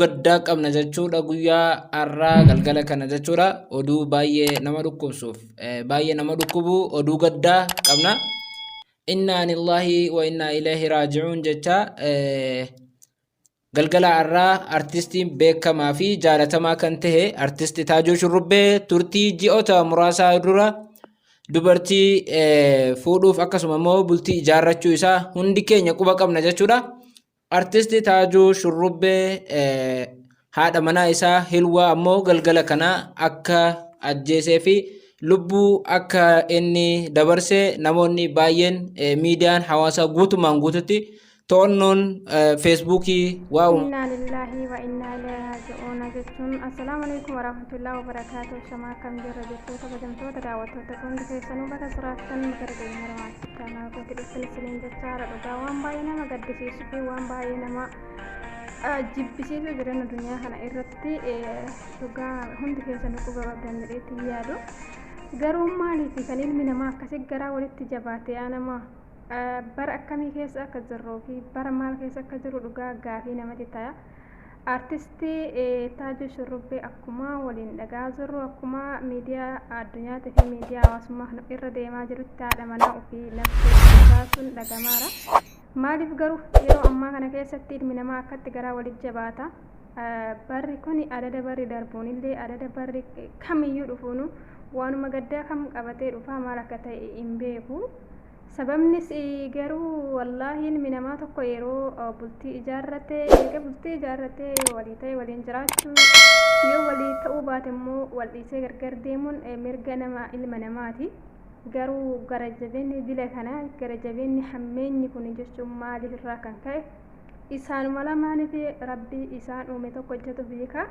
gaddaa qabna jechuudha guyyaa har'aa galgala kana jechuudha. Oduu baay'ee nama dhukkubsuuf baay'ee nama dhukkubu oduu gaddaa qabna. Innaa lillaahi wa innaa ilayhi raaji'uun jecha galgala har'aa artistiin beekamaa fi jaalatamaa kan ta'e artisti Taajuu Shurrubbee turtii ji'oota muraasaa dura dubartii fuudhuuf akkasuma immoo bultii ijaarrachuu isaa hundi keenya quba qabna jechuudha. Artisti Taajuu Shurrubbee haadha manaa isaa Hilwaa ammoo galgala kana akka ajjeesee fi lubbuu akka inni dabarse namoonni baay'een miidiyaan hawaasaa guutumaan guututti to'annoon feesbuukii waa Innaa lillaahi wa innaa ilaihi raaji'uuna jechuun assalaamu alaikum warahmatullahi wabarakaatuh. Shamaa akkam jirra jirtuu kabajamtoota daawwattoota hundi keessanuu bakka jiraattan gara keenya maatii chaanaa kootti dhuftan isiniin jecha haadha dhugaa waan baay'ee nama gaddisiisuu fi waan baay'ee nama jibbisiisuu jireenya addunyaa kana irratti dhugaa hundi keessanuu quba qabdan jedheetti yaadu. Garuu maaliif kan ilmi namaa akkasii garaa walitti jabaate yaa namaa? Bara akkamii keessa akka jirruu fi bara maal keessa akka jiru dhugaa gaafii namatti ta'a. Artisti Taajuu Shurrubbee akkuma waliin dhagaa jirru akkuma miidiyaa addunyaatii fi miidiyaa hawaasummaa kana irra deemaa jirutti haadha manaa ofii nafsee baasuun dhagamaara. Maaliif garuu yeroo ammaa kana keessatti ilmi namaa akkatti garaa walitti jabaata? Barri kun adada barri darbuun illee adada barri kamiyyuu dhufuunu waanuma gaddaa kam qabatee dhufaa maal akka ta'e hin beeku. Sababnis garuu wallaahi ilmi namaa tokko yeroo bultii ijaarrate eega bultii ijaarratee walii ta'e waliin jiraachuu yoo walii ta'uu baate immoo wal dhiisee gargar deemuun mirga nama ilma namaati. Garuu gara jabeenni dila kana gara jabeenni hammeenyi kun jechuun maaliif irraa kan ka'e isaanuma lamaaniif rabbii isaan uume tokko hojjetu beeka.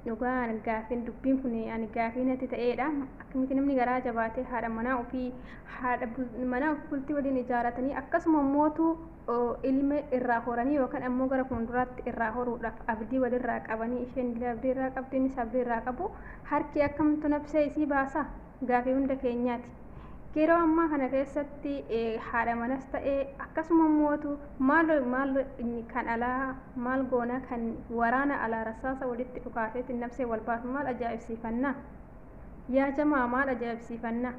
Dhugaa gaafiin dubbiin kun ani gaafii natti ta'eedha. Akkamitti namni garaa jabaatee haadha manaa ofii haadha manaa ofii bultii waliin ijaaratanii akkasuma mootu ilma irraa horanii yookaan ammoo gara fuulduraatti irraa horuudhaaf abdii walirraa qabanii isheen illee abdii irraa qabdi innis abdii irraa qabu harki akkamtu nafsee isii baasa gaafii hunda keenyaati. Yeroo ammaa kana keessatti haadha manas ta'ee akkasuma mootu maal maal kan alaa maal goona kan waraana alaa rasaasa walitti dhukaaseetiin nafsee wal baasu maal ajaa'ibsiifannaa? Yaa jamaa maal ajaa'ibsiifannaa?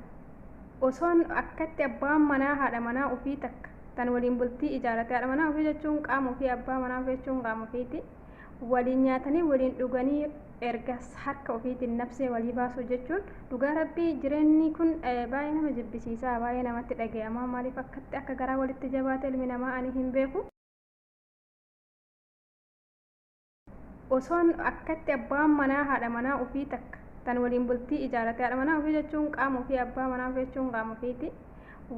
Osoon akkatti abbaan manaa haadha manaa ofii takka tan waliin bultii ijaarate haadha manaa ofii jechuun qaama ofii abbaa manaa ofii jechuun qaama ofiiti. Waliin nyaatanii waliin dhuganii erga harka ofiitiin nafsee walii baasuu jechuun dhugaa rabbii jireenyi kun baay'ee nama jibbisiisaa baay'ee namatti dhaga'ama maaliif akkatti akka garaa walitti jabaate ilmi namaa ani hin beeku. Osoon akkatti abbaan manaa haadha manaa ofii takka tan waliin bultii ijaarate haadha manaa ofii jechuun qaama ofii abbaa manaa ofii jechuun qaama ofiiti.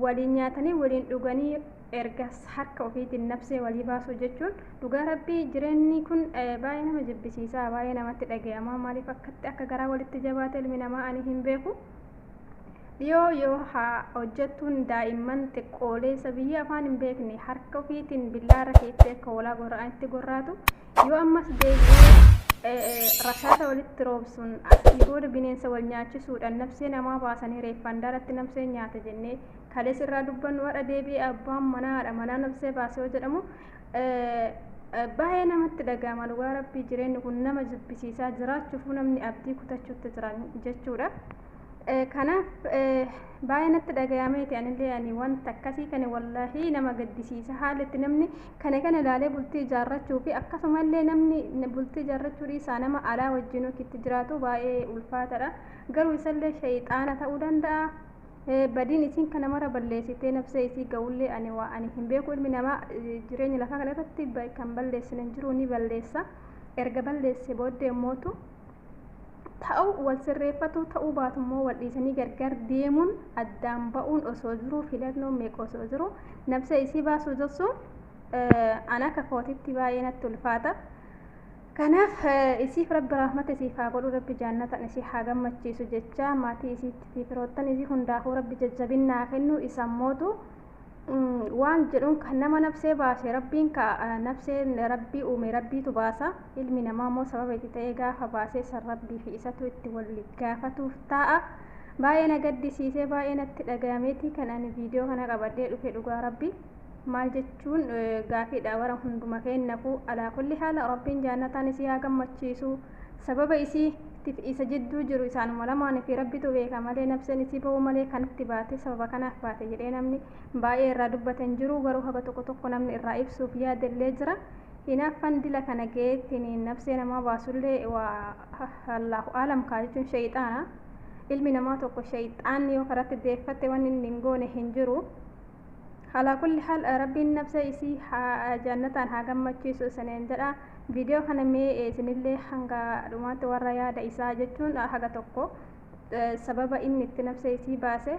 Waliin nyaatanii waliin dhuganii erga harka ofiitiin nafsee walii baasuu jechuun dhugaa rabbii jireenyi kun baay'ee nama jibbisiisaa baay'ee namatti dhaga'ama maaliif akkatti akka garaa walitti jabaate ilmi namaa ani hin beeku. Dhiyoo yoo haa hojjettuun daa'imman xiqqoolee isa biyya afaan hin beekne harka ofiitiin billaarra keessee akka hoolaa gorra'anitti gorraatu yoo ammas deebi'ee rasaasa walitti roobsuun asii booda bineensa wal nyaachisuudhaan nafsee namaa baasanii reeffaan daaratti nafsee nyaata jennee kalees irraa dubbannu har'a deebi'ee abbaan manaa haadha manaa nafsee baase yoo jedhamu baay'ee namatti dhaga'ama dhugaa rabbii jireenyi kun nama jibbisiisaa jiraachuufuu namni abdii kutachuutti jira jechuudha. Kanaaf baay'ee natti dhagayameeti anillee ani wanta akkasii kana wallaahi nama gaddisiisa haala itti namni kana kana ilaalee bultii ijaarrachuu fi akkasumallee namni bultii ijaarrachuu dhiisaa nama alaa wajjin itti jiraatu baay'ee ulfaataadha. Garuu isallee shayxaana ta'uu danda'a. Badiin isiin kana mara balleessitee nafsee isii ga'ullee ani waa ani hin beeku ilmi namaa jireenya lafaa kana irratti kan balleessine hin jiru ni balleessa. Erga balleesse booddee immootu ta'u wal sirreeffatuu ta'uu baatu immoo wal dhiisanii gargar deemuun addaan ba'uun osoo jiruu filannoon meeqa osoo jiru nafsee isii baasuu jechuun an akka kootitti baay'ee natti ulfaata. Kanaaf isiif rabbi rahmata isiif haa godhu rabbi jaannatan isii haa gammachiisu jecha maatii isiitti fi firoottan isii hundaafuu rabbi jajjabinna haa kennu isa mootu waan jedhuun kan nama nafsee baase rabbiin ka nafsee rabbii uume rabbiitu baasa ilmi namaa immoo sababa itti ta'ee gaafa baasee san rabbii fi isatu itti wal gaafatuuf taa'a baay'ee na gaddisiisee baay'ee natti dhagayameeti kan ani viidiyoo kana qabadhee dhufe dhugaa rabbii. Maal jechuun gaafiidha wara hunduma keennafuu. Alaa kulli haala Rabbiin jaannataan isii haa gammachiisu. Sababa isii tif isa jidduu jiru isaanuma lamaan fi Rabbitu beeka malee, nafseen isii ba'uu malee kanatti baate, sababa kanaaf baate jedhee namni baay'ee irraa dubbate hin jiru. Garuu haga tokko tokko namni irraa ibsuuf yaadellee jira. Hinaaffan dila kana ga'eettiin nafsee namaa baasullee waa Allaahu aalam kaa jechuun sheyxaana. Ilmi namaa tokko sheyxaanni yoo karatti deeffatte wanni inni hin goone hin jiru. Alaa kulli haal Rabbiin nafsee isii haa jannataan haa gammachiisu isiniin jedha. Viidiyoo kana mee isinillee hanga dhumaatti warra yaada isaa jechuun haga tokko sababa inni itti nafsee isii baase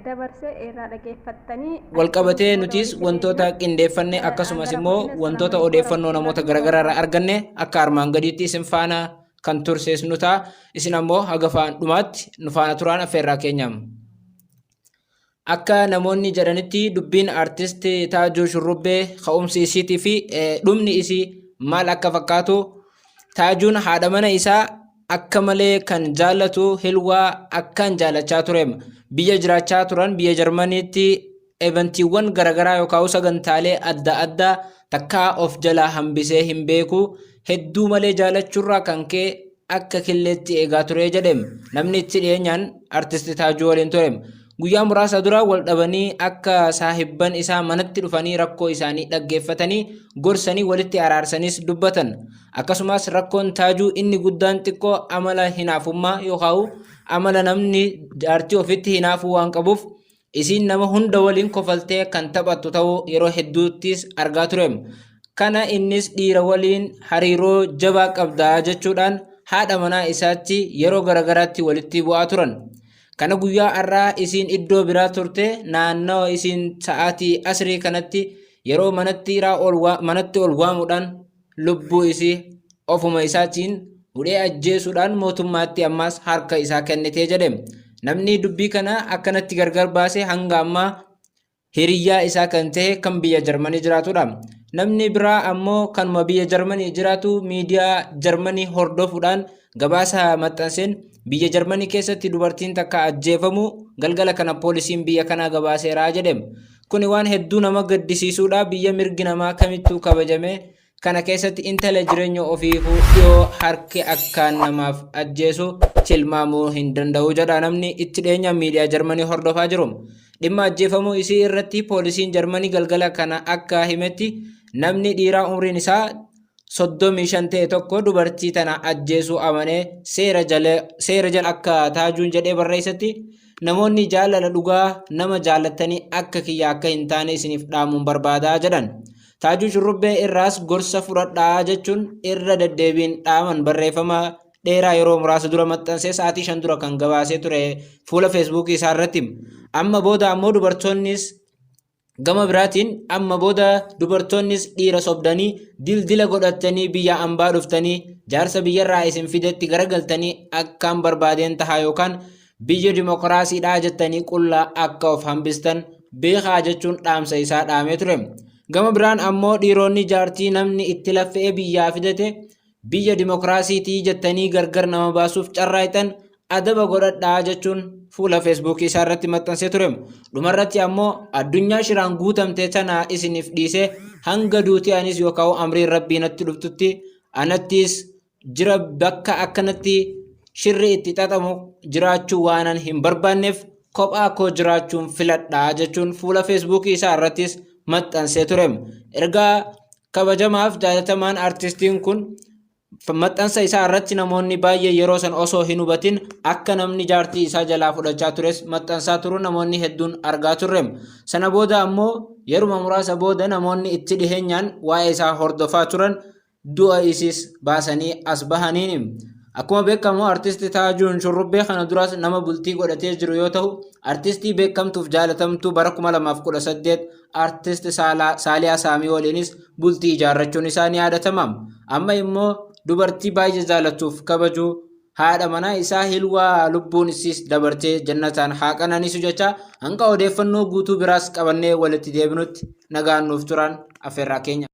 dabarse irraa dhageeffattanii Walqabatee achiin booda nutis walitti wantoota deebina. qindeeffanne akkasumas Gara immoo kootiin wantoota assalaamu alaikum odeeffannoo namoota warahmatullahi garaagaraa irraa wabarakaatuh. arganne akka armaan gadiitti isin faana kan tursiisnu ta'a. Isin ammoo haga faan dhumaatti nu faana turaan affeerraa keenyaam. Akka namoonni jedhanitti dubbiin artist Taajuu Shurrubbee ka'umsi isiitii fi dhumni isii maal akka fakkaatu, Taajuun haadha mana isaa akka malee kan jaallatu Hilwaa akkaan jaalachaa ture. Biyya jiraachaa turan biyya Jarmaniitti eventiiwwan garaagaraa yookaan sagantaalee adda addaa takkaa of jalaa hambisee hin beeku. Hedduu malee jaalachuurraa kan ka'e akka killeetti eegaa ture jedhe namni itti dhiyeenyaan artist Taajuu waliin ture. Guyyaa muraasa dura wal dhabanii akka saahibban isaa manatti dhufanii rakkoo isaanii dhaggeeffatanii gorsanii walitti araarsanis dubbatan. Akkasumas rakkoon Taajuu inni guddaan xiqqoo amala hinaafummaa yookaan amala namni jaartii ofitti hinaafuu waan qabuuf, isiin nama hunda waliin kofaltee kan taphattu ta'uu yeroo hedduuttis argaa ture. Kana innis dhiira waliin hariiroo jabaa qabdaa jechuudhaan haadha manaa isaatti yeroo garagaraatti walitti bu'aa turan. Kana guyyaa har'aa isiin iddoo biraa turte, naannawa isiin sa'aatii asrii kanatti yeroo manatti manatti ol waamuudhaan lubbuu isii ofuma isaatiin hudhee ajjeesuudhaan mootummaatti ammaas harka isaa kennitee jedhe. Namni dubbii kana akkanatti gargar baase hanga ammaa hiriyyaa isaa kan ta'e kan biyya Jarmanii jiraatudha. Namni biraa ammoo kanuma biyya Jarmanii jiraatu miidiyaa Jarmanii hordofuudhaan gabaasa maxxanseen biyya Jarmanii keessatti dubartiin takka ajjeefamu galgala kana poolisiin biyya kanaa gabaaseera jedhe. Kuni waan hedduu nama gaddisiisuudha. Biyya mirgi namaa kamittuu kabajame kana keessatti intala jireenya ofiifuu dhiyoo harki akkaan namaaf ajjeesu tilmaamuu hin danda'u jedha namni itti dhiyeenya miidiyaa Jarmanii hordofaa jiru. Dhimma ajjeefamuu isii irratti poolisiin Jarmanii galgala kana akka himetti, namni dhiiraa umriin isaa 35 ta'e tokko dubartii tana ajjeesuu amanee seera jala seera jala akka Taajuun jedhee barreessetti, namoonni jaalala dhugaa nama jaallattanii akka kiyya akka hin taane isiniif dhaamuun barbaadaa jedhan. Taajuu Shurrubbee irraas gorsa fudhadhaa jechuun irra deddeebiin dhaaman barreeffama dheeraa yeroo muraasa dura maxxansee sa'aatii 5 dura kan gabaasee ture fuula Feesbuukii isaa irratti. Amma booda ammoo dubartoonnis Gama biraatiin amma booda dubartoonnis dhiira sobdanii dildila godhattanii biyya ambaa dhuftanii jaarsa biyyarraa isin fidetti garagaltanii akkaan barbaadeen tahaa yookaan biyya dimokiraasiidhaa jettanii qullaa akka of hambistan beekaa jechuun dhaamsa isaa dhaamee ture. Gama biraan ammoo dhiironni jaartii namni itti laffe'ee biyyaa fidate biyya dimokiraasiitii jettanii gargar nama baasuuf carraaqxan adaba godhadhaa jechuun fuula Feesbuukii isaa irratti maxxansee ture. Dhumarratti ammoo addunyaa shiraan guutamte tana isiniif dhiisee hanga duuti anis yookaan amriin Rabbii natti dhuftutti anattis jira, bakka akkanatti shirri itti xaxamu jiraachuu waanan hin barbaanneef kophaa koo jiraachuun filadhaa jechuun fuula Feesbuukii isaa irrattis maxxansee ture. Ergaa kabajamaaf jaalatamaan artistiin kun maxxansa isaa irratti namoonni baay'ee yeroo san osoo hin hubatin akka namni jaartii isaa jalaa fudhachaa tures maxxansaa turuu namoonni hedduun argaa turre. Sana booda ammoo yeruma muraasa booda namoonni itti dhiheenyaan waa'ee isaa hordofaa turan du'a isiis baasanii as bahaniini. Akkuma beekamu artisti Taajuun Shurrubbee kana duras nama bultii godhatee jiru yoo ta'u, artistii beekamtuuf jaalatamtuu bara 2018 artist Saaliyaa Saamii waliinis bultii ijaarrachuun isaa ni yaadatama. Amma immoo dubartii baay'ee jaalatuuf kabaju haadha manaa isaa Hilwaa lubbuun isiis dabartee jannataan haa qananiisu jecha, hanga odeeffannoo guutuu biraas qabannee walitti deebinutti nagaan nuuf turan affeerraa keenya.